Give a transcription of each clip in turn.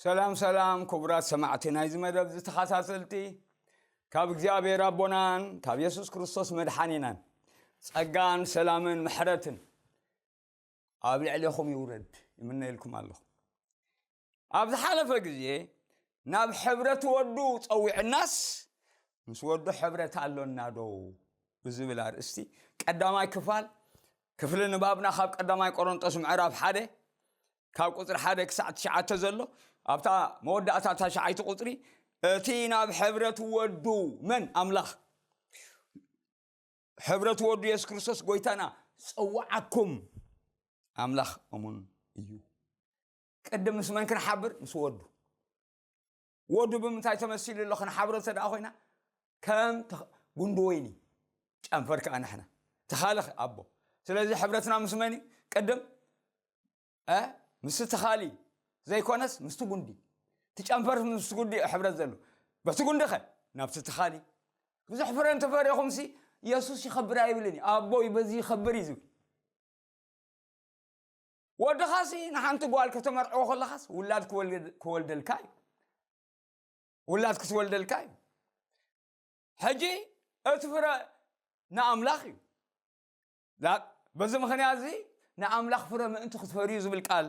ሰላም ሰላም፣ ክቡራት ሰማዕቲ ናይዚ መደብ ዝተኸታተልቲ፣ ካብ እግዚኣብሔር ኣቦናን ካብ የሱስ ክርስቶስ መድሓኒናን ጸጋን ሰላምን ምሕረትን ኣብ ልዕሌኹም ይውረድ ይምነየልኩም ኣለኹ። ኣብ ዝሓለፈ ግዜ ናብ ሕብረት ወዱ ጸዊዕናስ፣ ምስ ወዱ ሕብረት ኣሎና ዶ ብዝብል ኣርእስቲ ቀዳማይ ክፋል ክፍሊ ንባብና ካብ ቀዳማይ ቆሮንጦስ ምዕራፍ ሓደ ካብ ቁጽሪ ሓደ ክሳዕ ትሽዓተ ዘሎ፣ ኣብታ መወዳእታ ታሽዓይቲ ቁጽሪ፣ እቲ ናብ ሕብረት ወዱ መን ኣምላኽ፣ ሕብረት ወዱ የሱስ ክርስቶስ ጎይታና ጸዋዓኩም ኣምላኽ እሙን እዩ። ቅድም ምስ መን ክንሓብር? ምስ ወዱ። ወዱ ብምንታይ ተመሲሉ ኣሎ? ክንሓብሮ እንተ ደኣ ኮይና፣ ከም ተኽ-፣ ጉንዲ ወይኒ፣ ጨንፈር ከኣ ንሕና። ተኻሊ ኣቦ። ስለዚ ሕብረትና ምስ መን እዩ? ቅድም፣ እ? ምስ ተኻሊ ዘይኮነስ ምስቲ ጉንዲ። እቲ ጨንፈር ምስቲ ጉንዲ እዩ ሕብረት ዘሎ። በቲ ጉንዲ ኸ? ናብቲ ተኻሊ። ብዙሕ ፍረ እንተፈሪኹምሲ፣ የሱስ ይኸብር ኣይብልን እዩ። ኣቦይ በዚ ይኸብር እዩ ዝብል። ወድኻሲ ንሓንቲ ጓል ከተመርዕዎ ከለኻስ ውላድ ክወልድ-፣ ክወልደልካ እዩ። ውላድ ክትወልደልካ እዩ። ሕጂ እቲ ፍረ ንኣምላኽ እዩ። ላ-፣ በዚ ምኽንያት እዚ ንኣምላኽ ፍረ ምእንቲ ክትፈርዩ ዝብል ቃል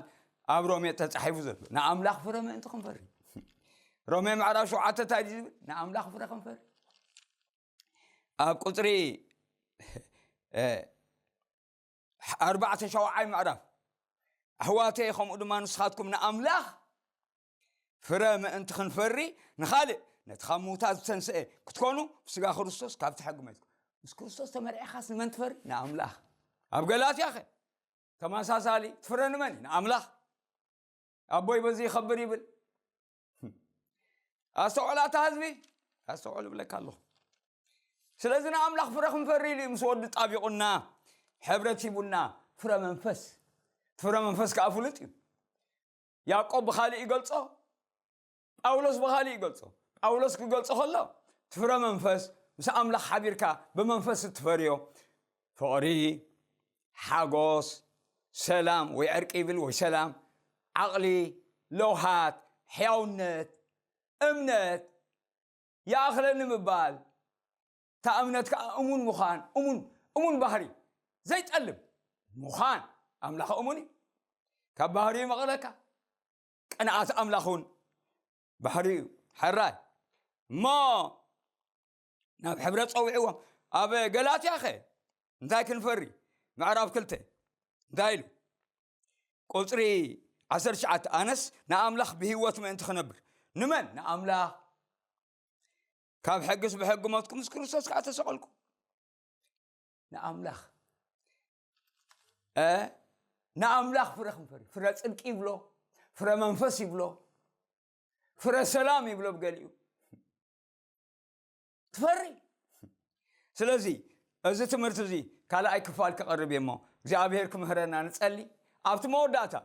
ኣብ ሮሜ ተጻሒፉ ዘሎ። ንኣምላኽ ፍረ ምእንቲ ክንፈሪ። ሮሜ ምዕራፍ ሸውዓተ እንታይ ድዩ ዝብል? ንኣምላኽ ፍረ ክንፈሪ። ኣብ ቁጽሪ፣ እ፣ ኣርባዕተ ሸውዓይ ምዕራፍ፣ ኣሕዋተይ፣ ከምኡ ድማ ንስኻትኩም ንኣምላኽ ፍረ ምእንቲ ክንፈሪ፣ ንኻልእ፣ ነቲ ካብ ምዉታት ዝተንስአ ክትኮኑ፣ ብስጋ ክርስቶስ ካብቲ ሕጊ መይትኩም። ምስ ክርስቶስ ተመርዒኻስ ንመን ትፈሪ? ንኣምላኽ። ኣብ ገላትያ ኸ? ተመሳሳሊ፣ ትፍረ ንመን እዩ? ንኣምላኽ። ኣቦይ በዚ ይኸብር ይብል። ኣስተውዕል ኣታ ህዝቢ፣ ኣስተውዕል እብለካ ኣለኹ። ስለዚ ንኣምላኽ ፍረ ክንፈሪ ኢሉ እዩ ምስ ወዱ ጣቢቑና፣ ሕብረት ሂቡና፣ ፍረ መንፈስ። እቲ ፍረ መንፈስ ከኣ ፍሉጥ እዩ። ያዕቆብ ብኻልእ ይገልጾ፣ ጳውሎስ ብኻልእ ይገልጾ። ጳውሎስ ክገልጾ ከሎ፣ እቲ ፍረ መንፈስ ምስ ኣምላኽ ሓቢርካ ብመንፈስ እትፈርዮ፣ ፍቕሪ፣ ሓጎስ፣ ሰላም ወይ ዕርቂ ይብል ወይ ሰላም፣ ዓቕሊ፣ ለውሃት፣ ሕያውነት፣ እምነት፣ ይኣኽለኒ ምባል፣ እታ እምነት ከኣ እሙን ምዃን፣ እሙን፣ እሙን ባህሪ፣ ዘይጠልም ምዃን፣ ኣምላኽ እሙን እዩ። ካብ ባህሪኡ ይመቕለካ። ቅንኣት ኣምላኽ እውን ባህሪኡ እዩ። ሕራይ። እሞ ናብ ሕብረት ጸዊዕዎም። ኣብ ገላትያ ኸ እንታይ ክንፈሪ? ምዕራፍ ክልተ እንታይ ኢሉ? ቁጽሪ ዓሰርተ ትሽዓተ፣ ኣነስ ንኣምላኽ ብህይወት ምእንቲ ክነብር። ንመን? ንኣምላኽ። ካብ ሕግስ ብሕጊ ሞትኩ፣ ምስ ክርስቶስ ከኣ ተሰቐልኩ። ንኣምላኽ። እ? ንኣምላኽ ፍረ ክንፈሪ። ፍረ ጽድቂ ይብሎ፣ ፍረ መንፈስ ይብሎ፣ ፍረ ሰላም ይብሎ ብገሊኡ። ትፈሪ። ስለዚ፣ እዚ ትምህርቲ እዚ ካልኣይ ክፋል ክቐርብ እየ እሞ፣ እግዚኣብሔር ክምህረና ንጸሊ። ኣብቲ መወዳእታ፣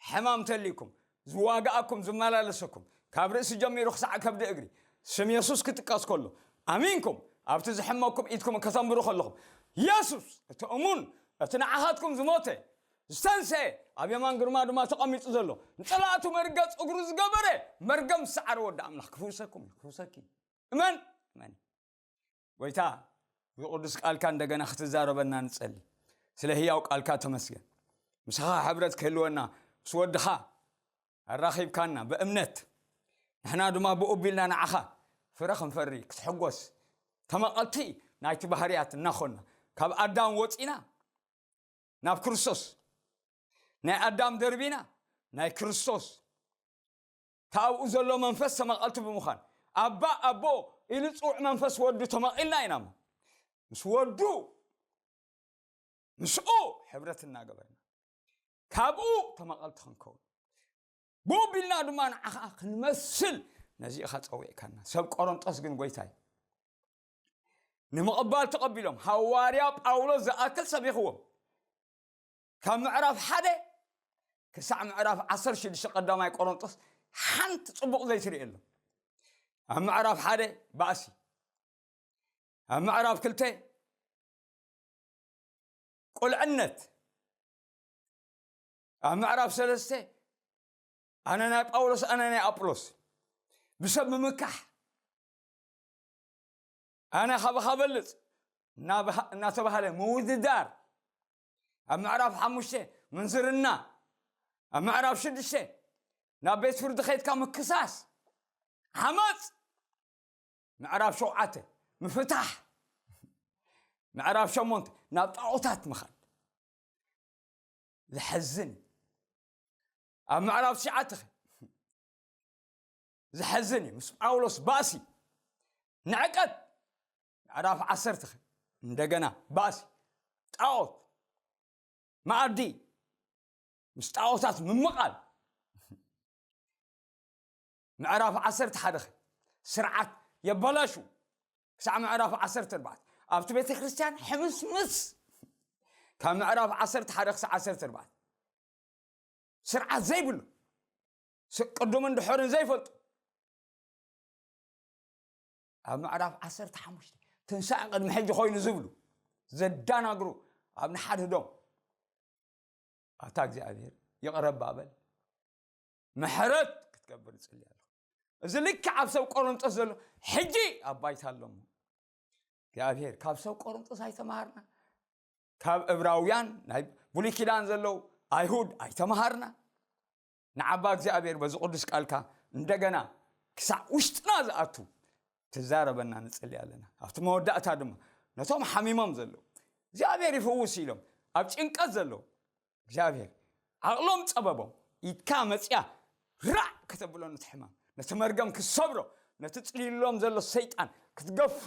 ሕማም ተልይኩም፣ ዝዋግኣኩም፣ ዝመላለሰኩም፣ ካብ ርእሲ ጀሚሩ ክሳዕ ከብዲ እግሪ፣ ስም የሱስ ክጥቀስ ከሎ፣ ኣሚንኩም፣ ኣብቲ ዝሕመኩም ኢድኩም ከተንብሩ ከለኹም፣ የሱስ፣ እቲ እሙን፣ እቲ ንዓኻትኩም ዝሞተ፣ ዝተንስአ፣ ኣብ የማን ግርማ ድማ ተቐሚጡ ዘሎ፣ ንጸላእቱ መርገጽ እግሩ ዝገበረ፣ መርገም ዝሰዓረ ወዲ ኣምላኽ ክፍውሰኩም እዩ፣ ክፍውሰኪ እዩ። እመን፣ እመን። ጎይታ፣ ብቅዱስ ቃልካ እንደገና ክትዛረበና ንጸሊ። ስለ ህያው ቃልካ ተመስገን። ምሳኻ ሕብረት ክህልወና፣ ምስ ወድኻ ኣራኺብካና ብእምነት፣ ንሕና ድማ ብኡ ቢልና ንዓኻ ፍረ ክንፈሪ፣ ክትሕጎስ፣ ተመቐልቲ ናይቲ ባህርያት እናኾንና፣ ካብ ኣዳም ወጺና፣ ናብ ክርስቶስ፣ ናይ ኣዳም ደርቢና፣ ናይ ክርስቶስ፣ ካብኡ ዘሎ መንፈስ ተመቐልቲ ብምዃን፣ ኣባ፣ ኣቦ ኢሉ ጽውዕ መንፈስ ወዱ ተመቒልና ኢና። ምስ ወዱ፣ ምስኡ ሕብረት እናገበርና፣ ካብኡ ተመቐልቲ ክንከውን፣ ብኡ ቢልና ድማ ንዓኻ ክንመስል፣ ነዚ ኢኻ ጸዊዕካና። ሰብ ቆሮንጦስ ግን፣ ጎይታይ፣ ንምቕባል ተቐቢሎም፣ ሃዋርያ ጳውሎስ ዝኣክል ሰቢኽዎም። ካብ ምዕራፍ ሓደ ክሳዕ ምዕራፍ ዓሰርተ ሽዱሽተ ቀዳማይ ቆሮንጦስ ሓንቲ ጽቡቕ ዘይትርእየሎም። ኣብ ምዕራፍ ሓደ ባእሲ፣ ኣብ ምዕራፍ ክልተ ቁልዕነት፣ ኣብ ምዕራፍ ሰለስተ ኣነ ናይ ጳውሎስ፣ ኣነ ናይ ኣጵሎስ፣ ብሰብ ምምካሕ፣ ኣነ ካባኻ በልጽ እናበሃ-፣ እናተባህለ ምውድዳር፣ ኣብ ምዕራፍ ሓሙሽተ ምንዝርና፣ ኣብ ምዕራፍ ሽዱሽተ ናብ ቤት ፍርዲ ኸይድካ ምክሳስ፣ ዓመጽ፣ ምዕራፍ ሸውዓተ ምፍታሕ፣ ምዕራፍ ሸሞንተ ናብ ጣዖታት ምኻድ። ዘሐዝን እዩ። ኣብ ምዕራፍ ትሽዓተ ኸ? ዘሐዝን እዩ። ምስ ጳውሎስ ባእሲ፣ ንዕቀት። ምዕራፍ ዓሰርተ ኸ? እንደገና ባእሲ፣ ጣዖት፣ መኣዲ፣ ምስ ጣዖታት ምምቓል። ምዕራፍ ዓሰርተ ሓደ ኸ? ስርዓት የበላሹ። ክሳዕ ምዕራፍ ዓሰርተ ኣርባዕተ ኣብቲ ቤተ ክርስቲያን ሕምስምስ። ካብ ምዕራፍ ዓሰርተ ሓደ ክሳዕ ዓሰርተ ኣርባዕተ ስርዓት ዘይብሉ፣ ስ-፣ ቅዱምን ድሑርን ዘይፈልጡ። ኣብ ምዕራፍ ዓሰርተ ሓሙሽተ ትንሳኤ ቅድሚ ሕጂ ኮይኑ ዝብሉ ዘዳናግሩ ኣብ ንሓድህዶም፣ ኣታ እግዚኣብሔር ይቕረ እባ በል፣ ምሕረት ክትገብር እጽሊ ኣለኹ። እዚ ልክዕ ኣብ ሰብ ቆሮንጦስ ዘሎ ሕጂ ኣብ ባይታ ኣሎ እሞ፣ እግዚኣብሔር ካብ ሰብ ቆሮንጦስ ኣይተማሃርና፣ ካብ እብራውያን ናይ ብሉይ ኪዳን ዘለዉ ኣይሁድ ኣይተማሃርና። ንዓባ እግዚኣብሔር በዚ ቅዱስ ቃልካ እንደገና ክሳዕ ውሽጥና ዝኣቱ ትዛረበና ንጽሊ ኣለና። ኣብቲ መወዳእታ ድማ ነቶም ሓሚሞም ዘለዉ እግዚኣብሔር ይፍውስ ኢሎም ኣብ ጭንቀት ዘለዉ እግዚኣብሔር ዓቕሎም ጸበቦም ኢድካ መጽያ ራዕ ከተብሎ ነቲ ሕማም፣ ነቲ መርገም ክሰብሮ፣ ነቲ ጽሊሎም ዘሎ ሰይጣን ክትገፎ፣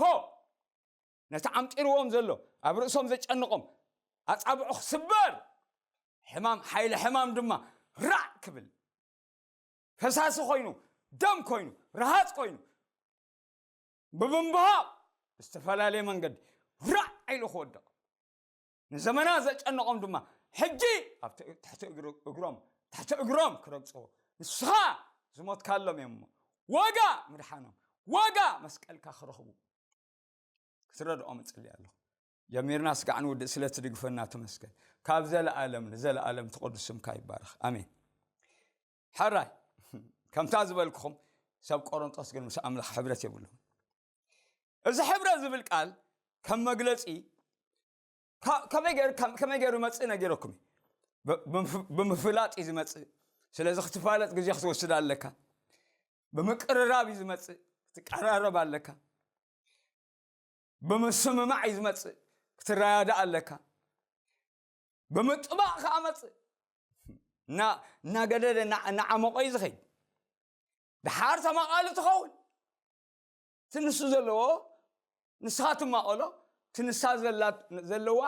ነቲ ዓምጢርዎም ዘሎ ኣብ ርእሶም ዘጨንቖም ኣጻብዑ ክስበር፣ ሕማም፣ ሓይሊ ሕማም ድማ ራዕ ክብል፣ ፈሳሲ ኮይኑ፣ ደም ኮይኑ፣ ረሃጽ ኮይኑ፣ ብብንብሃቕ ዝተፈላለየ መንገዲ ራዕ ኢሉ ክወድቕ፣ ንዘመናት ዘጨነቖም ድማ ሕጂ ኣብ ት-፣ ትሕቲ እግሪ-፣ እግሮም፣ ትሕቲ እግሮም ክረግጽዎ፣ ንስኻ ዝሞትካሎም እዮም እሞ፣ ዋጋ ምድሓኖም፣ ዋጋ መስቀልካ ክረኽቡ ክትረድኦም እጽሊ ኣለኹ። ጀሚርና ስጋዕ ንውድእ ስለ ትድግፈና ተመስገን። ካብ ዘለኣለም ንዘለኣለም ትቕዱስ ስምካ ይባረኽ። ኣሜን። ሕራይ፣ ከምታ ዝበልኩኹም ሰብ ቆሮንጦስ ግን ምስ ኣምላኽ ሕብረት የብሉን። እዚ ሕብረት ዝብል ቃል ከም መግለጺ ከ-፣ ከመይ ገይሩ፣ ከም-፣ ከመይ ገይሩ ይመጽእ ነጊረኩም እዩ። ብ-፣ ብምፍ-፣ ብምፍላጥ እዩ ዝመጽእ። ስለዚ ክትፋለጥ ግዜ ክትወስድ ኣለካ። ብምቅርራብ እዩ ዝመጽእ። ክትቀራረብ ኣለካ። ብምስምማዕ እዩ ዝመጽእ። ክትረዳዳእ ኣለካ። ብምጥባቕ ከኣ መጽእ። እና-፣ እናገደደ፣ እና-፣ እናዓመቖ እዩ ዝኸይድ። ደሓር ተማቓሊ ትኸውን። እቲ ንሱ ዘለዎ ንስኻ ትማቐሎ፣ እቲ ንሳ ዘላ-፣ ዘለዋ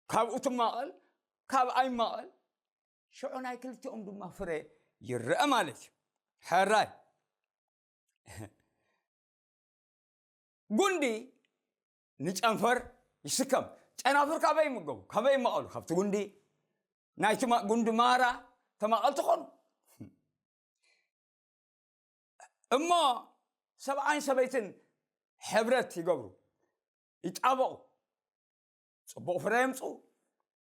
ካብኡ ትማቐል፣ ካብኣ ይማቐል። ሽዑ ናይ ክልቲኦም ድማ ፍረ ይረአ ማለት እዩ። ሕራይ። ጉንዲ ንጨንፈር ይስከም። ጨናፍር ካበይ ይምገቡ? ካበይ ይማቐሉ? ካብቲ ጉንዲ። ናይቲ ማ-፣ ጉንዲ ማራ ተማቐልቲ ኾኑ። እሞ ሰብኣይን ሰበይትን ሕብረት ይገብሩ፣ ይጣበቑ፣ ጽቡቕ ፍረ የምጽኡ።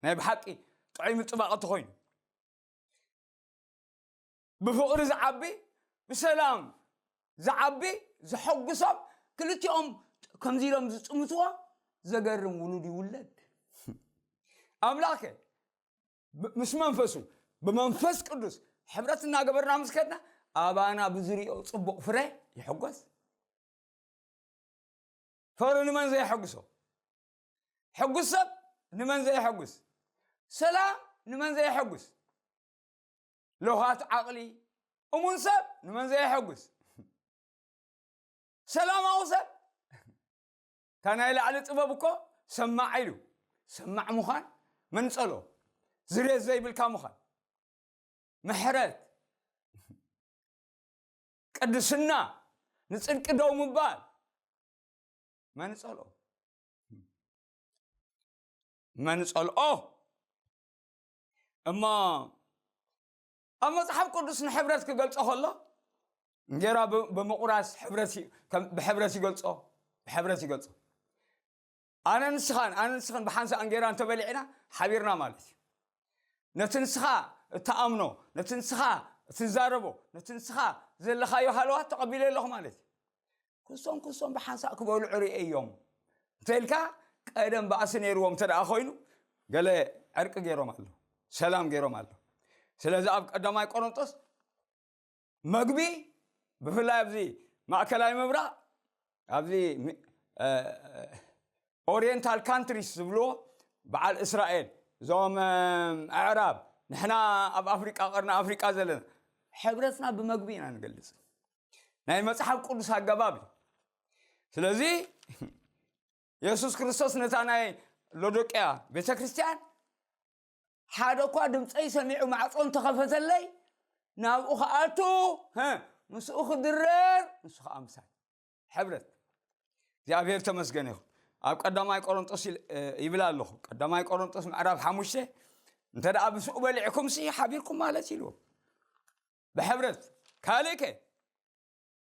ናይ ብሓቂ ጥዑይ ምጥባቕ እንተኾይኑ፣ ብፍቕሪ ዝዓቢ፣ ብሰላም ዝዓቢ፣ ዘሐጉሶም፣ ክልቲኦም ከምዚ ኢሎም ዝጥምትዎ ዘገርም ውሉድ ይውለድ። ኣምላኽ ከ ብ-፣ ምስ መንፈሱ፣ ብመንፈስ ቅዱስ ሕብረት እናገበርና ምስ ከድና፣ ኣባና ብዝሪኦ ጽቡቕ ፍረ ይሕጎስ። ፍቕሪ ንመን ዘየሐጉሶ? ሕጉስ ሰብ ንመን ዘየሐጉስ? ሰላም ንመን ዘየሐጉስ? ለውሃት ዓቕሊ፣ እሙን ሰብ ንመን ዘየሐጉስ? ሰላማዊ ሰብ። እታ ናይ ላዕሊ ጥበብ እኮ ሰማዕ ኢሉ። ሰማዕ ምዃን መንጸሎ። ዝሬት ዘይብልካ ምዃን። ምሕረት። ቅድስና። ንጽድቂ ደው ምባል። መንጸሎ። መንጸልኦ። እሞ ኣብ መጽሓፍ ቅዱስ ንሕብረት ክገልጾ ከሎ፣ እንጌራ ብ-፣ ብምቑራስ ሕብረት ይ-፣ ከም-፣ ብሕብረት ይገልጾ፣ ብሕብረት ይገልጾ። ኣነ ንስኻን፣ ኣነ ንስኽን ብሓንሳእ እንጌራ እንተበሊዕና፣ ሓቢርና ማለት እዩ። ነቲ ንስኻ እትኣምኖ፣ ነቲ ንስኻ እትዛረቦ፣ ነቲ ንስኻ ዘለኻዮ ሃለዋት ተቐቢለ ኣለኹ ማለት እዩ። ክሶም ክሶም ብሓንሳእ ክበልዑ ርእየ እዮም እንተልካ፣ ቀደም ባእሲ ነይርዎም እንተ ደኣ ኮይኑ፣ ገለ ዕርቂ ገይሮም ኣለዉ፣ ሰላም ገይሮም ኣለዉ። ስለዚ ኣብ ቀዳማይ ቆሮንጦስ መግቢ፣ ብፍላይ ኣብዚ ማእከላይ ምብራቕ፣ ኣብዚ ሚ- እ፣ ኦሪየንታል ካንትሪስ ዝብልዎ፣ በዓል እስራኤል፣ እዞም እ፣ ኣዕራብ፣ ንሕና ኣብ ኣፍሪቃ፣ ቀርኒ ኣፍሪቃ ዘለና፣ ሕብረትና ብመግቢ ኢና ንገልጽ። ናይ መጽሓፍ ቅዱስ ኣገባብ እዩ። ስለዚ የሱስ ክርስቶስ ነታ ናይ ሎዶቅያ ቤተ ክርስቲያን፣ ሓደ እኳ ድምፀይ ሰሚዑ ማዕፆ እንተኸፈተለይ፣ ናብኡ ክኣቱ፣ ሀ፣ ምስኡ ክድረር፣ ንሱ ከዓ ምሳይ። ሕብረት። እግዚኣብሔር ተመስገን ይኹን። ኣብ ቀዳማይ ቆሮንጦስ ይል- እ፣ ይብል ኣለኹ። ቀዳማይ ቆሮንጦስ ምዕራፍ ሓሙሽተ፣ እንተ ደኣ ብስኡ በሊዕኩም ሲ ሓቢርኩም ማለት ኢልዎም። ብሕብረት። ካልእ ከ?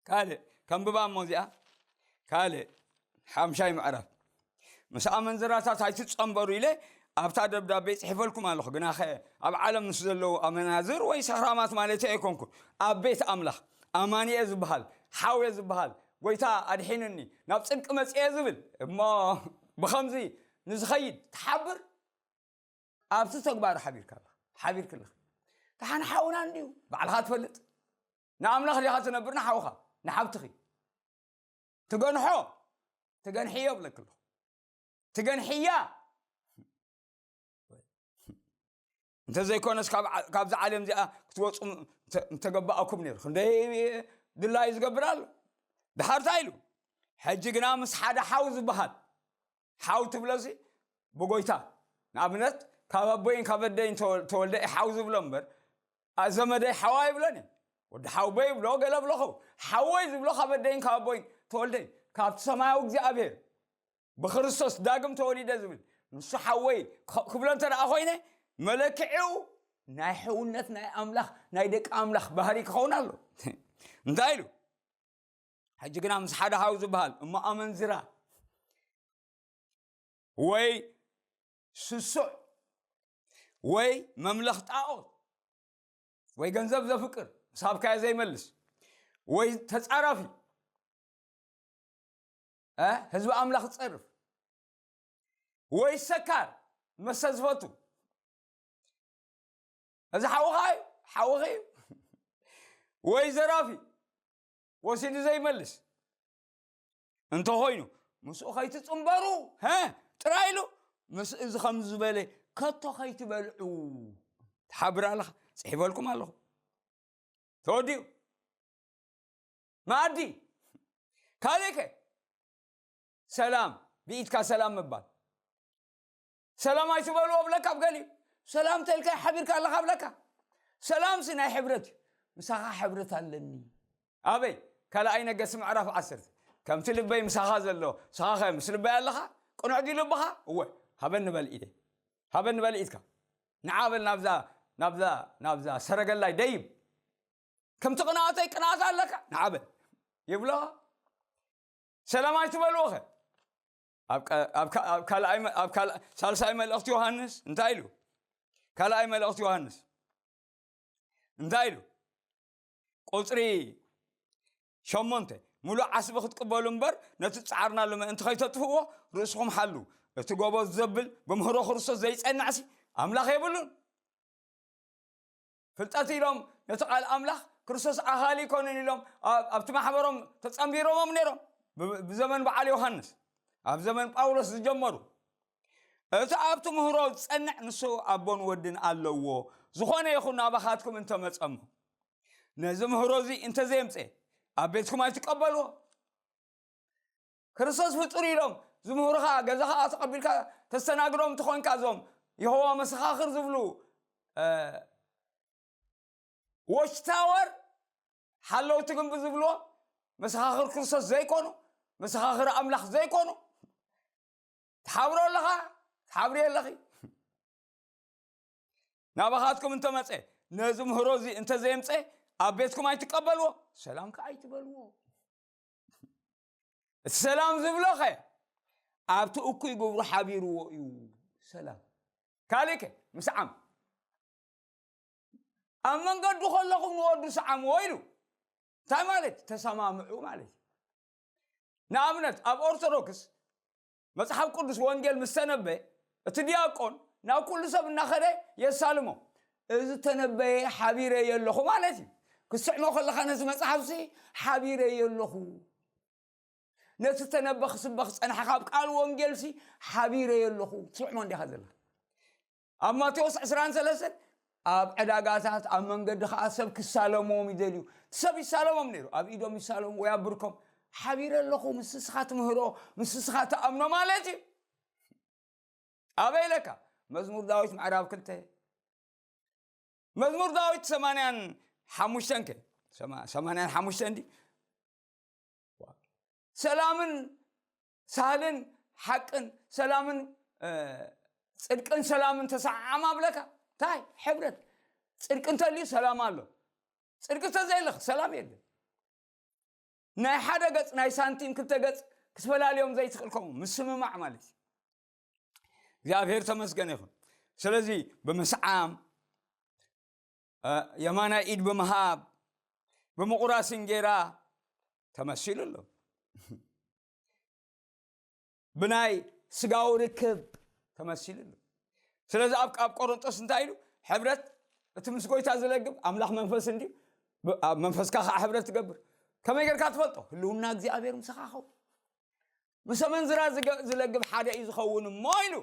ካልእ። ከንብባ እሞ እዚኣ። ካልእ። ሓምሻይ ምዕራፍ። ምስ ኣመንዝራታት ኣይትጸንበሩ ኢለ ኣብታ ደብዳቤ ጽሒፈልኩም ኣለኹ። ግናኸ ኣብ ዓለም ምስ ዘለዉ ኣመናዝር ወይ ሰኽራማት ማለት ኣይኮንኩን። ኣብ ቤት ኣምላኽ ኣማኒኤ ዝበሃል፣ ሓውየ ዝበሃል፣ ጎይታ ኣድሒኑኒ፣ ናብ ጽድቂ መጽኤ ዝብል እሞ ብኸምዚ ንዝኸይድ ትሓብር ኣብቲ ተግባር ሓቢርካ ኣለኻ፣ ሓቢርክ ኣለኻ። ደሓን ሓውና እንድዩ፣ ባዕልኻ ትፈልጥ። ንኣምላኽ ዲኻ ትነብር ንሓውኻ፣ ንሓብትኺ? ትገንሖ፣ ትገንሕዮ እብለክ ኣለኹ። ትገንሕያ። እንተዘይኮነስ ካብ ዓ- ካብዛ ዓለም እዚኣ ክትወፁ ም- እንተ- እንተገባኣኩም ነይሩ። ክንደይ ድላይ ዝገብር ኣሎ። ድሓር እንታይ ኢሉ? ሕጂ ግና ምስ ሓደ ሓው ዝበሃል፣ ሓው ትብሎሲ ብጎይታ፣ ንኣብነት ካብ ኣቦይን ካብ ኣደይን ተወ- ተወልደ እየ ሓው ዝብሎ እምበር፣ ኣ- ዘመደይ ሓዋ ይብሎን እየ። ወዲ ሓውቦይ ይብሎ፣ ገለ ብሎ ኸው ሓወይ ዝብሎ ካብ ኣደይን ካብ ኣቦይን ተወልደ እዩ። ካብቲ ሰማያዊ እግዚኣብሔር ብክርስቶስ ዳግም ተወሊደ ዝብል ንሱ ሓወይ ክ- ክብሎ እንተ ደኣ ኮይነ፣ መለክዒኡ ናይ ሕውነት ናይ ኣምላኽ፣ ናይ ደቂ ኣምላኽ ባህሪ ክኸውን ኣሎ። እንታይ ኢሉ? ሕጂ ግና ምስ ሓደ ሓው ዝበሃል እሞ ኣመንዝራ ወይ ስሱዕ ወይ መምለኽ ጣዖት ወይ ገንዘብ ዘፍቅር፣ ምስ ሃብካዮ ዘይመልስ፣ ወይ ተጻራፊ፣ እ፣ ህዝቢ ኣምላኽ ዝጸርፍ፣ ወይ ሰካር፣ መስተ ዝፈቱ፣ እዚ ሓውኻ እዩ፣ ሓውኺ እዩ። ወይ ዘራፊ፣ ወሲዱ ዘይመልስ እንተኾይኑ፣ ምስኡ ከይትጽንበሩ፣ ሀ፣ ጥራይ ኢሉ፣ ምስ እዚ ከም ዝበለ ከቶ ከይትበልዑ። ትሓብር ኣለኻ፣ ጽሒፈልኩም ኣለኹ። ተወዲኡ። መኣዲ። ካልእ ከ? ሰላም፣ ብኢድካ ሰላም ምባል። ሰላም ኣይትበልዎ ብለካ ኣብ ገሊኡ። ሰላም ተልካ ሓቢርካ ኣለኻ ብለካ። ሰላምሲ ናይ ሕብረት እዩ። ምሳኻ ሕብረት ኣለኒ። ኣበይ? ካልኣይ ነገስት ምዕራፍ ዓሰርተ። ከምቲ ልበይ ምሳኻ ዘሎ፣ ንስኻ ኸ ምስ ልበይ ኣለኻ? ቅኑዕ ድዩ ልብኻ? እወ። ሃበኒ በል ኢደይ። ሃበኒ በል ኢድካ። ንዓ በል ናብዛ፣ ናብዛ፣ ናብዛ ሰረገላይ ደይብ። ከምቲ ቅንኣተይ ቅንኣት ኣለካ? ንዓ በል። ይብሎ። ሰላም ኣይትበልዎ ኸ? ኣብ ቃ- ኣብ ካ- ኣብ ካልኣይ መ- ኣብ ካልኣ- ሳልሳይ መልእኽቲ ዮሃንስ እንታይ ኢሉ? ካልኣይ መልእኽቲ ዮሃንስ እንታይ ኢሉ? ቁጽሪ ሸሞንተ፣ ምሉእ ዓስቢ ክትቅበሉ እምበር ነቲ ዝጸዓርናሉ ምእንቲ ከይተጥፍእዎ ርእስኹም ሓሉ። እቲ ጎቦ ዘብል ብምህሮ ክርስቶስ ዘይጸንዕሲ ኣምላኽ የብሉን። ፍልጠት ኢሎም ነቲ ቃል ኣምላኽ ክርስቶስ ኣኻሊ ይኮንን ኢሎም ኣብ- ኣብቲ ማሕበሮም ተጸንቢሮሞም ነይሮም። ብ- ብዘመን በዓል ዮሃንስ፣ ኣብ ዘመን ጳውሎስ ዝጀመሩ፣ እቲ ኣብ ትምህሮ ዝጸንዕ ንሱ ኣቦን ወድን ኣለዎ። ዝኾነ ይኹን ናባኻትኩም እንተመጸሞ፣ ነዚ ምህሮ እዚ እንተዘየምጸ፣ ኣብ ቤትኩም ኣይትቀበልዎ። ክርስቶስ ፍጡር ኢሎም ዝምህሩኻ፣ ገዛኻ ተቐቢልካ ተስተናግዶም እንተኾንካ፣ እዞም የሆዋ መሰኻኽር ዝብሉ፣ እ፣ ዎች ታወር፣ ሓለውቲ ግንቢ ዝብልዎ፣ መሰኻኽር ክርስቶስ ዘይኮኑ፣ መሰኻኽር ኣምላኽ ዘይኮኑ፣ ትሓብሮ ኣለኻ፣ ትሓብሪ ኣለኺ። ናባኻትኩም እንተመጸ፣ ነዚ ምህሮ እዚ እንተዘየምጸ፣ ኣብ ቤትኩም ኣይትቀበልዎ፣ ሰላም ከኣ ኣይትበልዎ። እቲ ሰላም ዝብሎ ኸ ኣብቲ እኩይ ግብሩ ሓቢርዎ እዩ። ሰላም። ካልእ ከ? ምስዓም። ኣብ መንገዱ ከለኹም ንወዱ ሰዓምዎ ኢሉ። እንታይ ማለት? ተሰማምዑ ማለት እዩ። ንኣብነት ኣብ ኦርቶዶክስ መጽሓፍ ቅዱስ ወንጌል ምስ ተነበየ፣ እቲ ዲያቆን ናብ ኩሉ ሰብ እናኸደ የሳልሞ። እዚ ተነበየ ሓቢረ የለኹ ማለት እዩ። ክስዕሞ ከለኻ ነዚ መጽሓፍሲ ሓቢረ የለኹ፣ ነቲ ተነበ ክስበኽ ዝጸንሐ ካብ ቃል ወንጌልሲ ሓቢረ የለኹ። ትስዕሞ እንዲኻ ዘለኻ። ኣብ ማቴዎስ ዕስራን ሰለስተን ኣብ ዕዳጋታት ኣብ መንገዲ ከዓ ሰብ ክሳለሞም ይደልዩ። ሰብ ይሳለሞም ነይሩ፣ ኣብ ኢዶም ይሳለሙ ወይ ኣብ ብርኮም። ሓቢረ ኣለኹ፣ ምስ ንስኻ ትምህሮ፣ ምስ ንስኻ ትኣምኖ ማለት እዩ። ኣበይ ኢለካ? መዝሙር ዳዊት ምዕራብ ክልተ፣ መዝሙር ዳዊት ሰማንያን ሓሙሽተን ከ ሰማ- ሰማንያን ሓሙሽተን እንዲ ሰላምን ሳህልን ሓቅን ሰላምን እ፣ ጽድቅን ሰላምን ተሰዓዓማ ብለካ። እንታይ ሕብረት? ጽድቂ እንተልዩ ሰላም ኣሎ። ጽድቂ እንተዘየለኽ ሰላም የለን። ናይ ሓደ ገጽ ናይ ሳንቲም ክልተ ገጽ ክትፈላልዮም ዘይትኽእል ከምኡ ምስምማዕ ማለት እዩ። እግዚኣብሔር ተመስገን ይኹን። ስለዚ ብምስዓም፣ እ፣ የማናይ ኢድ ብምሃብ፣ ብምቑራስ እንጌራ ተመሲሉ ኣሎ። ብናይ ስጋዊ ርክብ ተመሲሉ ኣሎ። ስለዚ ኣብ ኣብ ቆሮንጦስ እንታይ ኢሉ? ሕብረት እቲ ምስ ጎይታ ዝለግብ ኣምላኽ መንፈስ እንዲ ኣብ መንፈስካ ከዓ ሕብረት ትገብር። ከመይ ጌርካ ትፈልጦ? ህልውና እግዚኣብሔር ምሳኻ ኸው ምስ ኣመንዝራ ዝገ- ዝለግብ ሓደ እዩ ዝኸውን እሞ ኢሉ።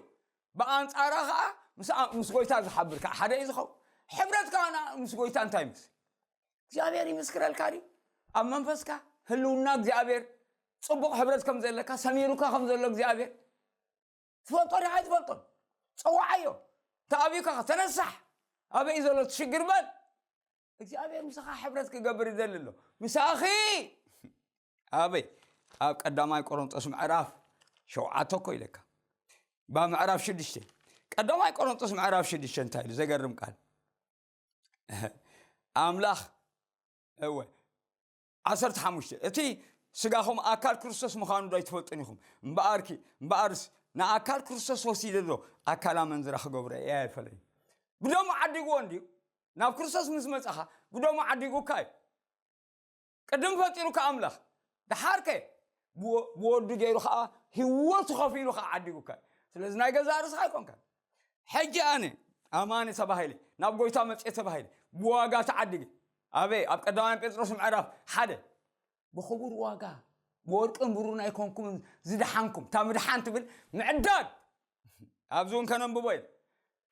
ብኣንጻራ ከዓ ምስ ኣ- ምስ ጎይታ ዝሓብር ከዓ ሓደ እዩ ዝኸውን። ሕብረት ከዓ ና- ምስ ጎይታ እንታይ ይመስል? እግዚኣብሔር ይምስክረልካ ድዩ? ኣብ መንፈስካ ህልውና እግዚኣብሔር ጽቡቕ ሕብረት ከም ዘለካ ሰሚሩካ ከም ዘሎ እግዚኣብሔር ትፈልጦ ዲኻ ኣይትፈልጦን? ጸዋዓዮ። ተኣቢካ ተነሳሕ። ኣበይ ዘሎ ትሽግር በል። እግዚኣብሔር ምሳኻ ሕብረት ክገብር ይደሊ ኣሎ። ምሳኺ ኣበይ? ኣብ ቀዳማይ ቆሮንጦስ ምዕራፍ ሸውዓተ እኮ ኢለካ። ባ ምዕራፍ ሽዱሽተ፣ ቀዳማይ ቆሮንጦስ ምዕራፍ ሽዱሽተ እንታይ ኢሉ? ዘገርም ቃል። ኣምላኽ እወ ዓሰርተ ሓሙሽተ፣ እቲ ስጋኹም ኣካል ክርስቶስ ምዃኑ ዶ ኣይትፈልጡን ኢኹም? እምበኣርኪ እምበኣርስ ንኣካል ክርስቶስ ወሲደ ዶ ኣካል ኣመንዝራ ክገብሮ እየ ኣይፈለዩ። ብደሙ ዓዲግዎ እንድዩ። ናብ ክርስቶስ ምስ መጻኻ ብደሙ ዓዲጉካ እዩ። ቅድም ፈጢሩካ ኣምላኽ፣ ደሓርከ ብወ- ብወዱ ገይሩ ኸዓ ህይወቱ ከፊሉ ኸዓ ዓዲጉካ እዩ። ስለዚ ናይ ገዛእ ርእስኻ ኣይኮንካን። ሕጂ ኣነ ኣማኒ ተባሂለ፣ ናብ ጎይታ መጽኤ ተባሂለ፣ ብዋጋ ተዓዲገ። ኣበይ? ኣብ ቀዳማይ ጴጥሮስ ምዕራፍ ሓደ። ብኽቡር ዋጋ ብወርቅን ብሩን ኣይኮንኩምን ዝደሓንኩም። እታ ምድሓን ትብል ምዕዳግ ኣብዚ እውን ከነንብቦ ኢና።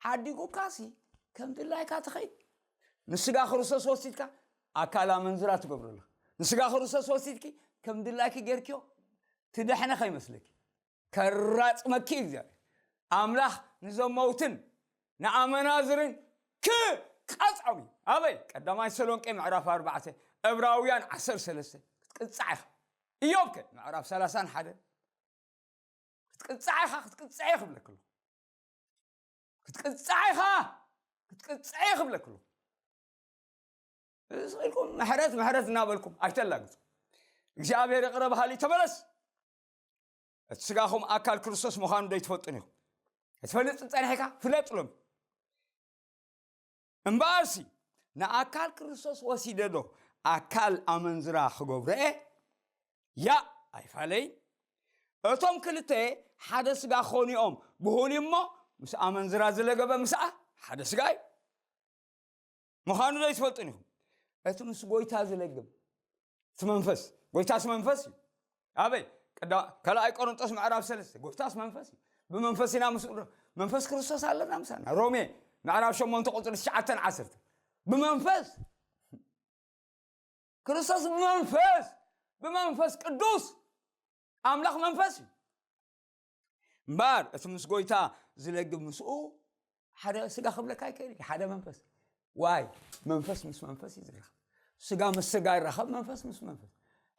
ዓዲጉካሲ ከም ድላይካ ትኸይድ። ንስጋ ክርስቶስ ወሲድካ ኣካል ኣመንዝራ ትገብረሉ። ንስጋ ክርስቶስ ወሲድኪ ከም ድላይኪ ጌርኪዮ ትደሕነ ከይመስለኪ። ከራጽመኪ እዩ እግዚኣብሔር። ኣምላኽ ንዘመውትን ንኣመናዝርን ክቐጽዖም እዩ። ኣበይ? ቀዳማይ ተሰሎንቄ ምዕራፍ ኣርባዕተ፣ ዕብራውያን ዓሰርተ ሰለስተ። ክትቅጻዕ ኢኻ። እዮብ ከ ምዕራፍ ሰላሳን ሓደ። ክትቅጻዕ ኢኻ፣ ክትቅጻዕ እየ ክብለክ ኣለኹ። ክትቅጻዕ ኢኻ፣ ክትቅጻዕ እየ ክብለክ ኣለኹ። እዚ ኢልኩም ምሕረት ምሕረት እናበልኩም ኣይተላግጹ። እግዚኣብሔር ይቕረ በሃሊ፣ ተመለስ። እቲ ስጋኹም ኣካል ክርስቶስ ምዃኑ ዶ ኣይትፈልጡን ኢኹም? ክትፈልጥ ጸኒሕካ ፍለጥ ሎም። እምበኣርሲ ንኣካል ክርስቶስ ወሲደ ዶ ኣካል ኣመንዝራ ክገብሮ እየ? ያ ኣይፋለይን። እቶም ክልተ ሓደ ስጋ ክኾኑ እዮም። ብሁል እሞ ምስ ኣመንዝራ ዝለገበ ምስኣ ሓደ ስጋ እዩ። ምዃኑ ዶ ኣይትፈልጡን ኢኹም? እቲ ምስ ጎይታ ዝለግብ እቲ መንፈስ፣ ጎይታስ መንፈስ እዩ። ኣበይ? ቀዳ- ካልኣይ ቆሮንጦስ ምዕራፍ ሰለስተ፣ ጎይታስ መንፈስ እዩ። ብመንፈስ ኢና ምስ መንፈስ ክርስቶስ ኣለና ምሳና። ሮሜ ምዕራፍ ሸሞንተ ቁጽሪ ትሽዓተን ዓሰርተ። ብመንፈስ ክርስቶስ ብመንፈስ፣ ብመንፈስ ቅዱስ። ኣምላኽ መንፈስ እዩ። እምበኣር እቲ ምስ ጎይታ ዝለግብ ምስኡ ሓደ ስጋ ክብለካ ኣይክእል እዩ፣ ሓደ መንፈስ። ዋይ፣ መንፈስ ምስ መንፈስ እዩ ዝራኸብ። ስጋ ምስ ስጋ ይራኸብ፣ መንፈስ ምስ መንፈስ።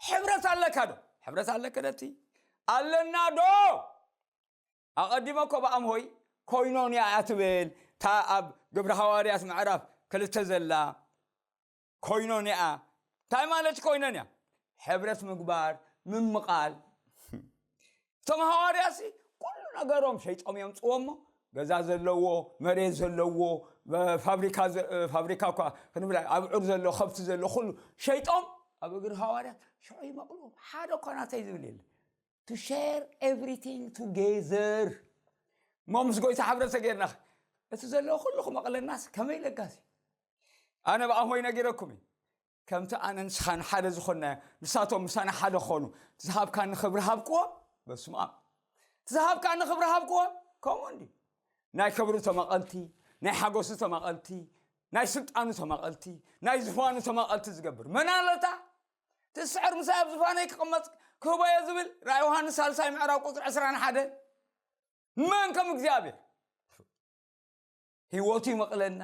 ሕብረት ኣለካ ዶ? ሕብረት ኣለካ ዶ? እቲ ኣለና ዶ? ኣቐዲመ እኮ ብኣምሆይ ኮይኖን እያ ትብል፣ እታ ኣብ ግብሪ ሃዋርያት ምዕራፍ ክልተ ዘላ ኮይኖን እያ። እንታይ ማለት ኮይኖን እያ? ሕብረት ምግባር፣ ምምቓል። እቶም ሃዋርያሲ ኩሉ ነገሮም ሸይጦም እዮም ጽዎ እሞ ገዛ ዘለዎ፣ መሬት ዘለዎ፣ ፋብሪካ እኳ ክንብል ኣብዑር ዘሎ፣ ከብቲ ዘሎ ኩሉ ሸይጦም ኣብ እግሪ ሃዋርያት ሽዑ ይመቕልዎም። ሓደ እኳ ናተይ ዝብል የለ። To share everything together። እሞ ምስ ጎይታ ሕብረት ተጌርና እቲ ዘለዎ ኩሉ ክመቕለናስ ከመይ ለጋሲ። ኣነ ብኣሞይ ነጊረኩም እዩ። ከምቲ ኣነ ንስኻን ሓደ ዝኾንናዮ ንሳቶም ምሳና ሓደ ክኾኑ ዝሃብካኒ ክብሪ ሃብክዎም። በስመ ኣብ። ዝሃብካኒ ክብሪ ሃብክዎም። ከምኡ እንዲ ናይ ክብሩ ተመቐልቲ፣ ናይ ሓጎሱ ተመቐልቲ፣ ናይ ስልጣኑ ተመቐልቲ፣ ናይ ዝፋኑ ተመቐልቲ ዝገብር መን ኣለታ? ትስዕር ምሳይ ኣብ ዝፋነይ ክቕመጥ ክህቦዮ ዝብል ራእይ ዮሃንስ ሳልሳይ ምዕራብ ቁፅሪ ዕስራን ሓደን። መን ከም እግዚኣብሔር? ህይወቱ ይመቕለና፣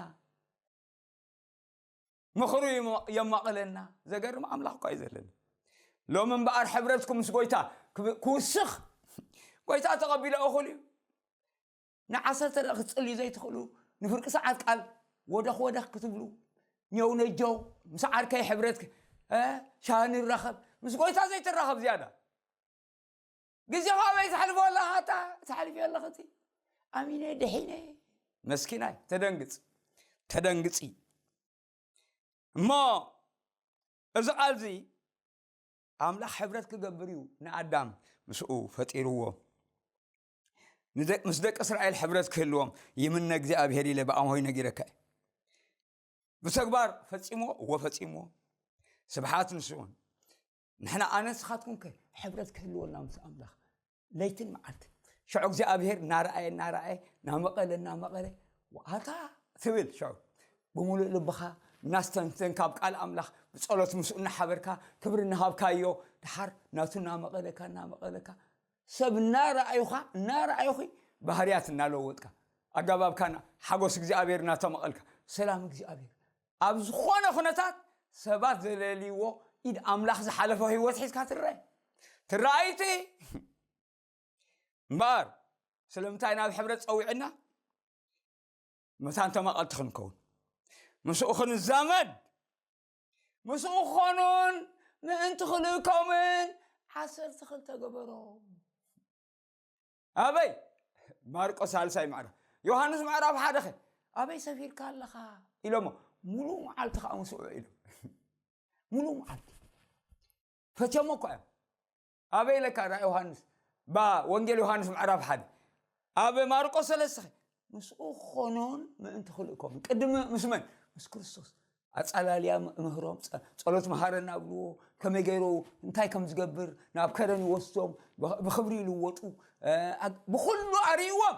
ምኽሩ የማቕለና። ዘገርም ኣምላኽ እኳ እዩ ዘለና። ሎም እምበኣር ሕብረትኩም ምስ ጎይታ ክውስኽ ጎይታ ተቐቢሎ እኹል እዩ። ንዓሰርተ ደቂ ክትጽልዩ ዘይትኽእሉ፣ ንፍርቂ ሰዓት ቃል ወደኽ ወደኽ ክትብሉ፣ ኘው ነጀው ምስ ዓርከይ ሕብረት ሻሂ ንራኸብ፣ ምስ ጎይታ ዘይትራኸብ ዝያዳ ግዜኻ ኣበይ ተሕልፎ ኣለኻ? ኣታ ተሕልፊ ኣለኽቲ ኣሚነ ድሒነ መስኪናይ። ተደንግጽ ተደንግጺ። እሞ እዚ ቃል እዚ ኣምላኽ ሕብረት ክገብር እዩ ንኣዳም ምስኡ ፈጢርዎ። ምስ ደቂ እስራኤል ሕብረት ክህልዎም ይምነ እግዚኣብሔር ኢለ ብኣምሆይ ነጊረካ እየ። ብተግባር ፈጺሞ እዎ ፈጺሞ። ስብሓት ንስውን ንሕና ኣነ ንስኻትኩም ከ ሕብረት ክህልወና ምስ ኣምላኽ ለይትን መዓልትን ሽዑ እግዚኣብሔር እናረኣየ እናረኣየ እናመቐለ እናመቐለ ዋታ ትብል ሽዑ ብምሉእ ልብኻ እናስተንተን ካብ ቃል ኣምላኽ ብጸሎት ምስኡ እናሓበርካ ክብሪ እናሃብካዮ ድሓር ናቱ እናመቐለካ እናመቐለካ ሰብ እናረኣዩኻ እናረኣዩኺ ባህርያት እናለወጥካ ኣገባብካና ሓጎስ እግዚኣብሔር እናተመቐልካ ሰላም እግዚኣብሔር ኣብ ዝኾነ ኩነታት ሰባት ዘለልይዎ ኢድ ኣምላኽ ዝሓለፎ ህይወት ሒዝካ ትረአ ትረኣይቲ እምበኣር ስለምንታይ ናብ ሕብረት ጸዊዕና መታን ተመቐልቲ ክንከውን ምስኡ ክንዛመድ ምስኡ ክኾኑን ምእንቲ ክልእኮምን ዓሰርተ ክልተ ገበሮም ኣበይ ማርቆስ ሳልሳይ ምዕራፍ ዮሃንስ ምዕራፍ ሓደ ኸ ኣበይ ሰፊርካ ኣለኻ ኢሎሞ ሙሉ መዓልቲ ከዓ ምስኡ ኢሎም ሙሉ መዓልቲ ፈትዮሞ እኳ እዮም ኣበይ ኢለካ ዳ ዮሃንስ ባ ወንጌል ዮሃንስ ምዕራፍ ሓደ ኣብ ማርቆስ ሰለስተ ኸ ምስኡ ክኾኑን ምእንቲ ክልእኮምን ቅድሚ ምስ መን ምስ ክርስቶስ ኣጻላልያ ምህሮም ጸሎት መሃረና ኣብልዎ ከመይ ገይሩ እንታይ ከም ዝገብር ናብ ከረን ይወስዶም ብክብሪ ይልወጡ ብኩሉ ኣርእይዎም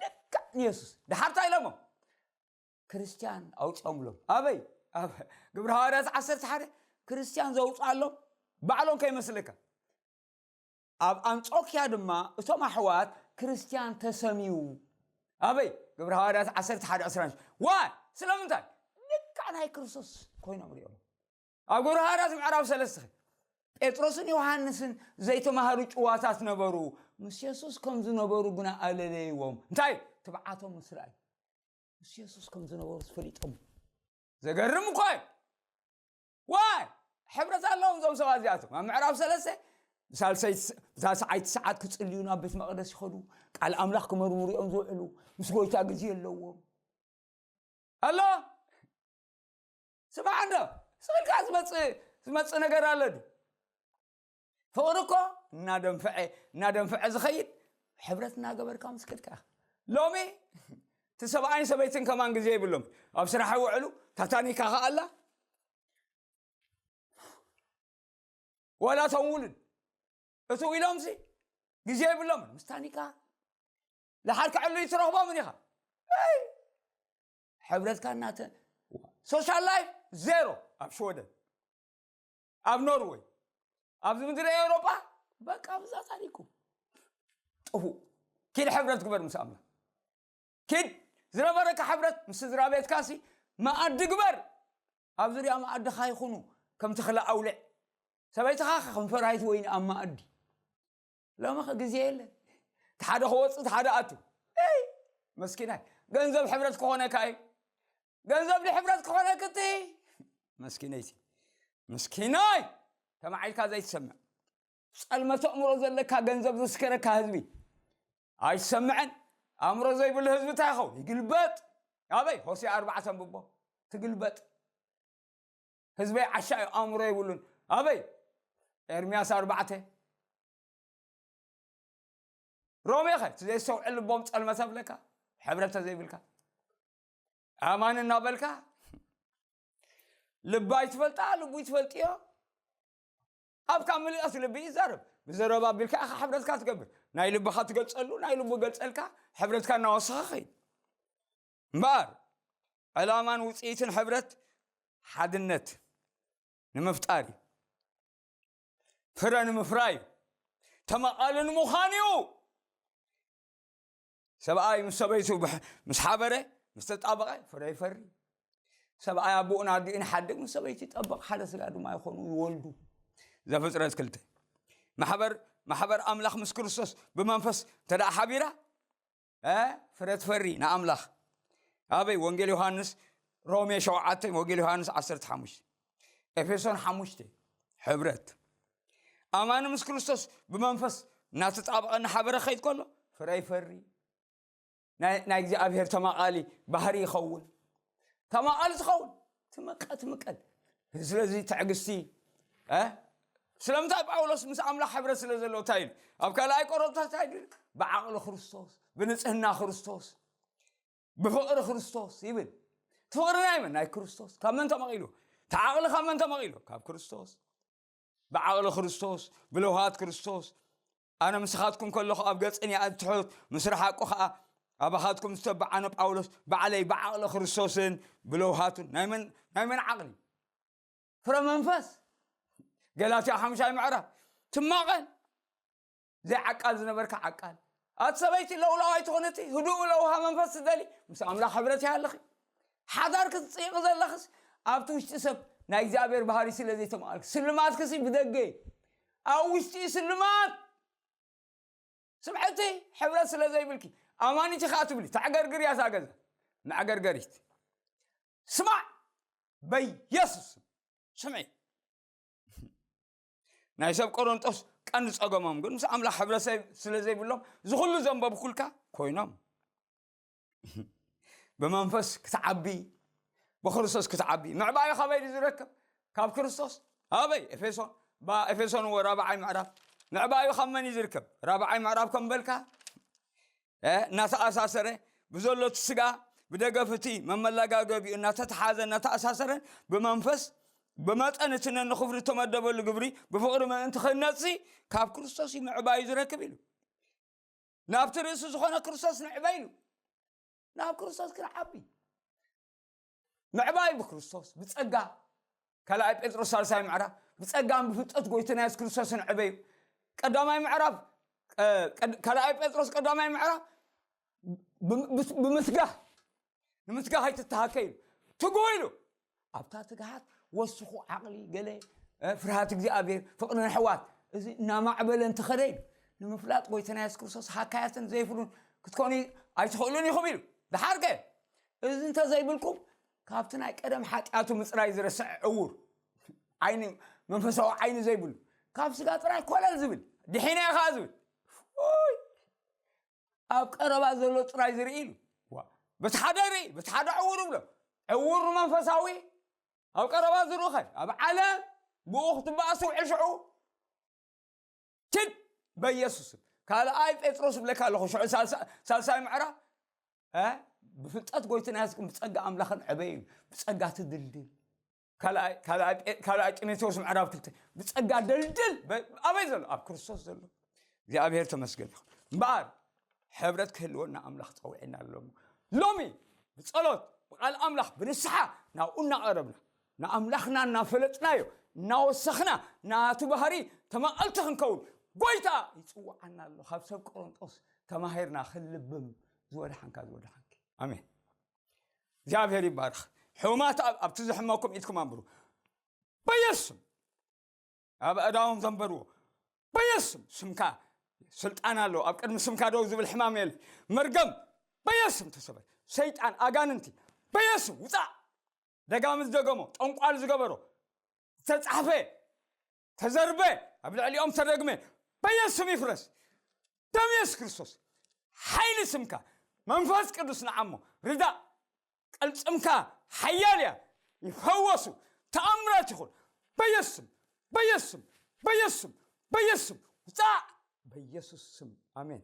ልክዕ ንየሱስ ድሓርታ ኢሎሞ ክርስትያን ኣውፅኦም ብሎም ኣበይ ግብሪ ሃዋርያት ዓሰርተ ሓደ ክርስትያን ዘውፅኣሎም ባዕሎም ከይመስለካ ኣብ ኣንጾክያ ድማ እቶም ኣሕዋት ክርስትያን ተሰምዩ ኣበይ ግብሪ ሃዋርያት ዓሰርተ ሓደ ዕስራን ዋይ ስለምንታይ ልክዕ ናይ ክርስቶስ ኮይኖም ሪኦም ኣብ ግብሪ ሃዋርያት ምዕራፍ ሰለስተ ጴጥሮስን ዮሃንስን ዘይተማሃሩ ጭዋታት ነበሩ ምስ የሱስ ከም ዝነበሩ ግና ኣለለይዎም እንታይ ትብዓቶም ምስ ረኣዩ ምስ የሱስ ከም ዝነበሩ ፈሊጦም ዘገርም እኮ እዩ ዋይ ሕብረት ኣለዎም እዞም ሰባት እዚኣቶም ኣብ ምዕራፍ ሰለስተ ብሳልሰይቲ ብሳልሰዓይቲ ሰዓት ክጽልዩ ናብ ቤት መቅደስ ይኸዱ ቃል ኣምላኽ ክመርምሩ እዮም ዝውዕሉ ምስ ጎይታ ግዜ ኣለዎም ኣሎ ስማዕ እንዶ ስቕልካ ዝመፅእ ዝመፅእ ነገር ኣሎ ድ ፍቕሪ እኮ እናደንፍዐ እናደንፍዐ ዝኸይድ ሕብረት እናገበርካ ምስ ከድካ ሎሚ እቲ ሰብኣይን ሰበይትን ከማን ግዜ ይብሎም ኣብ ስራሕ ይውዕሉ ታታኒካ ከኣላ ዋላ እቶም ውሉድ እትው ኢሎምሲ ግዜ ይብሎምን ምስ ታኒካ ለሓድ ክዕሉ ይትረኽቦምን ኢኻ ሕብረትካ እናተ ሶሻል ላይፍ ዜሮ ኣብ ሽወደን ኣብ ኖርወይ ኣብዚ ምድሪ ኤውሮጳ በቃ ብዛ ታሪኩ ጥፉእ ኪድ ሕብረት ግበር ምስ ኣምላኽ ኪድ ዝነበረካ ሕብረት ምስ ስድራ ቤትካ ሲ መኣዲ ግበር ኣብ ዙርያ መኣድኻ ይኹኑ ከም ተኽለ ኣውልዕ ሰበይትኻ ከም ፈራይት ወይኒ ኣብ መኣዲ ሎሚ ግዜ የለን እቲ ሓደ ክወፅእ እቲ ሓደ ኣቱ መስኪናይ ገንዘብ ሕብረት ክኾነካ እዩ ገንዘብ ንሕብረት ክኾነክቲ መስኪነይቲ ምስኪናይ ተማዒልካ ዘይትሰምዕ ጸልመተ እምሮ ዘለካ ገንዘብ ዘስከረካ ህዝቢ ኣይሰምዐን። ኣእምሮ ዘይብሉ ህዝቢ እንታይ ይኸውን? ይግልበጥ። ኣበይ? ሆሴ ኣርባዕተ ኣንብቦ። ትግልበጥ። ህዝበይ ዓሻ እዩ፣ ኣእምሮ የብሉን። ኣበይ? ኤርምያስ ኣርባዕተ። ሮሜ ኸ እቲ ዘይስተውዕል ልቦም ጸልመት ኣብለካ፣ ሕብረት ዘይብልካ፣ ኣማን እናበልካ፣ ልባ ይትፈልጣ፣ ልቡ ይትፈልጥዮ። ኣብ ካብ ምልእት ልቢ ይዛረብ። ብዘረባ ኣቢልካ ኢኻ ሕብረትካ ትገብር። ናይ ልብኻ ትገልጸሉ፣ ናይ ልቡ ገልጸልካ፣ ሕብረትካ እናወሰኸ ኸይድ። እምበኣር ዕላማን ውጽኢትን ሕብረት ሓድነት ንምፍጣር እዩ። ፍረ ንምፍራይ እዩ። ተመቓሊ ንምዃን እዩ። ሰብኣይ ምስ ሰበይቱ ብሕ-፣ ምስ ሓበረ፣ ምስ ተጣበቐ፣ ፍረ ይፈሪ። ሰብኣይ ኣቦኡን ኣዲኡን ይሓድግ፣ ምስ ሰበይቲ ይጠበቕ፣ ሓደ ስጋ ድማ ይኾኑ፣ ይወልዱ። ዘፍጥረት ክልተ። ማሕበር፣ ማሕበር ኣምላኽ ምስ ክርስቶስ ብመንፈስ እንተ ደኣ ሓቢራ፣ እ፣ ፍረ ትፈሪ ንኣምላኽ። ኣበይ? ወንጌል ዮሃንስ፣ ሮሜ ሸውዓተ፣ ወንጌል ዮሃንስ ዓሰርተ ሓሙሽተ፣ ኤፌሶን ሓሙሽተ። ሕብረት። ኣማኒ ምስ ክርስቶስ ብመንፈስ እናተጣበቐ እናሓበረ ክኸይድ ከሎ፣ ፍረ ይፈሪ። ናይ፣ ናይ እግዚኣብሔር ተማቓሊ ባህሪ ይኸውን። ተማቓሊ ትኸውን። ትምቀ-፣ ትምቀል። ስለዚ ትዕግስቲ፣ እ? ስለምንታይ ጳውሎስ ምስ ኣምላኽ ሕብረት ስለ ዘለዎ እንታይ ኢሉ? ኣብ ካልኣይ ቆሮንቶስ እንታይ ኢሉ? ብዓቕሊ ክርስቶስ፣ ብንጽህና ክርስቶስ፣ ብፍቕሪ ክርስቶስ ይብል። እቲ ፍቕሪ ናይ መን? ናይ ክርስቶስ። ካብ መን ተመቒሉ? እቲ ዓቕሊ ካብ መን ተመቒሉ? ካብ ክርስቶስ። ብዓቕሊ ክርስቶስ፣ ብለውሃት ክርስቶስ። ኣነ ምስኻትኩም ከለኹ ኣብ ገጽን ይኣትሑት፣ ምስ ረሓቁ ኸኣ ኣባኻትኩም ዝተባዓነ ጳውሎስ፣ ባዕለይ ብዓቕሊ ክርስቶስን ብለውሃቱን። ናይ መን፣ ናይ መን ዓቕሊ? ፍረ መንፈስ። ገላትያ ሓሙሻይ ምዕራፍ። ትማቐል። ዘይዓቃል ዝነበርካ ዓቃል። ኣቲ ሰበይቲ ለውላዋይ ትኾነቲ፣ ህዱእ ለውሃ መንፈስ ትደሊ፣ ምስ ኣምላኽ ሕብረት ይሃልኺ። ሓዳር ክትጽይቕ ዘለኽስ፣ ኣብቲ ውሽጢ ሰብ ናይ እግዚኣብሔር ባህሪ ስለ ዘይተማቐልክ፣ ስልማትክሲ ብደገ፣ ኣብ ውሽጢ ስልማት። ስምዐቲ፣ ሕብረት ስለ ዘይብልኪ፣ ኣማኒት ኢኻ ትብሊ፣ ተዕገርግር እያ እዛ ገዛ። መዕገርገሪት። ስማዕ፣ በየሱስ ስም፣ ስምዒ። ናይ ሰብ ቆሮንጦስ ቀንዲ ጸገሞም ግን ምስ ኣምላኽ ሕብረት ስለ ዘይብሎም፣ እዚ ኩሉ ዘንበብኩልካ ኮይኖም። ብመንፈስ ክትዓቢ፣ ብክርስቶስ ክትዓቢ። ምዕባዩ ካበይ ድዩ ዝረክብ? ካብ ክርስቶስ። ኣበይ? ኤፌሶን። ባ-፣ ኤፌሶን እዎ ራብዓይ ምዕራፍ። ምዕባዩ ካብ መን እዩ ዝርከብ? ራብዓይ ምዕራፍ ከም በልካ፣ እ፣ እናተኣሳሰረ ብዘሎ እቲ ስጋ፣ ብደገፍ እቲ መመላጋገቢኡ እናተተሓዘ፣ እናተኣሳሰረ፣ ብመንፈስ፣ ብመጠን እቲ ነንኽፍሉ እተመደበሉ ግብሪ ብፍቕሪ ምእንቲ ክህነጽ፣ ካብ ክርስቶስ እዩ ምዕባዩ ዝረክብ ኢሉ። ናብቲ ርእሲ ዝኾነ ክርስቶስ ንዕበ ኢሉ። ናብ ክርስቶስ ክንዓቢ። ምዕባይ ብክርስቶስ፣ ብጸጋ። ካልኣይ ጴጥሮስ ሳልሳይ ምዕራፍ፣ ብጸጋን ብፍልጠት ጎይታና የሱስ ክርስቶስ ንዕበዩ። ቀዳማይ ምዕራፍ፣ እ፣ ቀድ-፣ ካልኣይ ጴጥሮስ ቀዳማይ ምዕራፍ፣ ብ-፣ ብ-፣ ብምስጋህ፣ ንምስጋህ ኣይትተሃከ ኢሉ። ትጉህ ኢሉ። ኣብታ ትግሃት ወስኹ ዓቕሊ፣ ገለ፣ እ፣ ፍርሃት እግዚኣብሔር፣ ፍቕሪ ንኣሕዋት፣ እዚ እናማዕበለ እንተኸደ ኢሉ። ንምፍላጥ ጎይታና የሱስ ክርስቶስ ሃካያትን ዘይፍሉን ክትኮኑ ኣይትኽእሉን ኢኹም ኢሉ። ደሓር ከ እዚ እንተ ዘይብልኩም፣ ካብቲ ናይ ቀደም ሓጢኣቱ ምጽራይ ዝረስዐ ዕዉር፣ ዓይኒ፣ መንፈሳዊ ዓይኒ ዘይብሉ፣ ካብ ስጋ ጥራይ ኮለል ዝብል፣ ድሒነ ኢኻ ዝብል፣ ውይ፣ ኣብ ቀረባ ዘሎ ጥራይ ዝርኢ ኢሉ። ዋ፣ በቲ ሓደ ይርኢ፣ በቲ ሓደ ዕዉር ይብሎ። ዕዉር መንፈሳዊ፣ ኣብ ቀረባ ዝርኡኸ፣ ኣብ ዓለም ብኡ ክትበኣስ ውዕል ሽዑ። ችድ በኢየሱስ ስም። ካልኣይ ጴጥሮስ እብለካ ኣለኹ፣ ሽዑ ሳልሳ-፣ ሳልሳይ ምዕራፍ፣ እ? ብፍልጠት ጎይታና የሱስ ብጸጋ ኣምላኽን ዕበዩ፣ ብጸጋ ትድልድል። ካልኣይ፣ ካልኣይ ጴ-፣ ካልኣይ ጢሞቴዎስ ምዕራፍ ክልተ፣ ብጸጋ ደልድል። በ-፣ ኣበይ ዘሎ? ኣብ ክርስቶስ ዘሎ። እግዚኣብሔር ተመስገን ይኹን። እምበኣር፣ ሕብረት ክህልወና ኣምላኽ ጸዊዕና ኣሎ። ሎሚ፣ ብጸሎት፣ ብቃል ኣምላኽ፣ ብንስሓ፣ ናብኡ እናቐረብና፣ ንኣምላኽና እናፈለጥናዮ፣ እናወሰኽና፣ ናቱ ባህሪ ተመቐልቲ ክንከውን፣ ጎይታ ይጽውዓና ኣሎ። ካብ ሰብ ቆሮንጦስ ተማሂርና ክንልብም፣ ዝወድሓንካ፣ ዝወድሓንኪ። ኣሜን። እግዚኣብሔር ይባረኽ። ሕሙማት ኣብ-፣ ኣብቲ ዘሕመኩም ኢድኩም ኣንብሩ። በየሱስ ስም። ኣብ ኣእዳዎም ዘንበርዎ። በየሱስ ስም። ስምካ ስልጣን ኣለዎ። ኣብ ቅድሚ ስምካ ደው ዝብል ሕማም የለ። መርገም በየሱስ ስም ተሰበር። ሰይጣን፣ ኣጋንንቲ በየሱስ ስም ውጻእ። ደጋሚ ዝደገሞ፣ ጠንቋል ዝገበሮ፣ ዝተጻሕፈ፣ ተዘርበ፣ ኣብ ልዕሊኦም ተደግመ፣ በየሱስ ስም ይፍረስ። ደም የሱስ ክርስቶስ። ሓይሊ ስምካ መንፈስ ቅዱስ ንዓሞ ርዳእ ቀልጽምካ ሓያል እያ ይፈወሱ ተኣምራት ይኹን በየስም በየስም በየስም በየስም ውፃእ በኢየሱስ ስም ኣሜን።